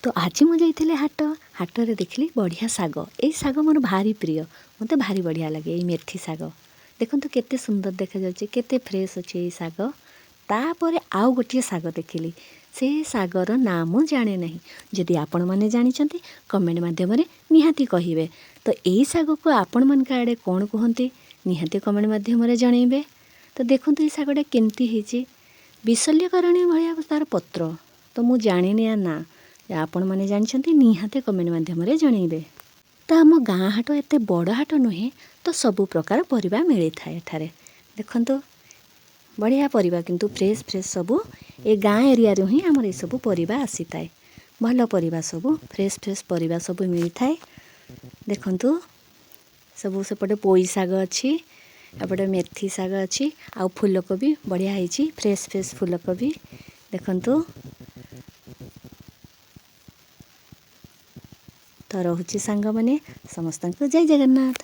ତ ଆଜି ମୁଁ ଯାଇଥିଲି ହାଟ। ହାଟରେ ଦେଖିଲି ବଢ଼ିଆ ଶାଗ। ଏଇ ଶାଗ ମୋର ଭାରି ପ୍ରିୟ, ମୋତେ ଭାରି ବଢ଼ିଆ ଲାଗେ ଏଇ ମେଥି ଶାଗ। ଦେଖନ୍ତୁ କେତେ ସୁନ୍ଦର ଦେଖାଯାଉଛି, କେତେ ଫ୍ରେଶ୍ ଅଛି ଏଇ ଶାଗ। ତାପରେ ଆଉ ଗୋଟିଏ ଶାଗ ଦେଖିଲି, ସେ ଶାଗର ନାଁ ମୁଁ ଜାଣେ ନାହିଁ। ଯଦି ଆପଣମାନେ ଜାଣିଛନ୍ତି କମେଣ୍ଟ ମାଧ୍ୟମରେ ନିହାତି କହିବେ। ତ ଏଇ ଶାଗକୁ ଆପଣମାନଙ୍କ ଆଡ଼େ କ'ଣ କୁହନ୍ତି ନିହାତି କମେଣ୍ଟ ମାଧ୍ୟମରେ ଜଣେଇବେ। ତ ଦେଖନ୍ତୁ ଏଇ ଶାଗଟା କେମିତି ହେଇଛି, ବିଶଲ୍ୟକରଣୀ ଭଳିଆ ତା'ର ପତ୍ର। ତ ମୁଁ ଜାଣିନି ୟା ନାଁ, ଆପଣମାନେ ଜାଣିଛନ୍ତି ନିହାତି କମେଣ୍ଟ ମାଧ୍ୟମରେ ଜଣେଇବେ। ତ ଆମ ଗାଁ ହାଟ ଏତେ ବଡ଼ ହାଟ ନୁହେଁ, ତ ସବୁ ପ୍ରକାର ପରିବା ମିଳିଥାଏ ଏଠାରେ। ଦେଖନ୍ତୁ ବଢ଼ିଆ ପରିବା, କିନ୍ତୁ ଫ୍ରେଶ୍ ଫ୍ରେଶ୍ ସବୁ ଏ ଗାଁ ଏରିଆରୁ ହିଁ ଆମର ଏସବୁ ପରିବା ଆସିଥାଏ। ଭଲ ପରିବା ସବୁ, ଫ୍ରେଶ୍ ଫ୍ରେଶ୍ ପରିବା ସବୁ ମିଳିଥାଏ। ଦେଖନ୍ତୁ ସବୁ ସେପଟେ ପୋଇ ଶାଗ ଅଛି, ଏପଟେ ମେଥି ଶାଗ ଅଛି, ଆଉ ଫୁଲକୋବି ବଢ଼ିଆ ହେଇଛି, ଫ୍ରେଶ୍ ଫ୍ରେଶ୍ ଫୁଲକୋବି। ଦେଖନ୍ତୁ ତ ରହୁଛି ସାଙ୍ଗମାନେ, ସମସ୍ତଙ୍କୁ ଜୟ ଜଗନ୍ନାଥ।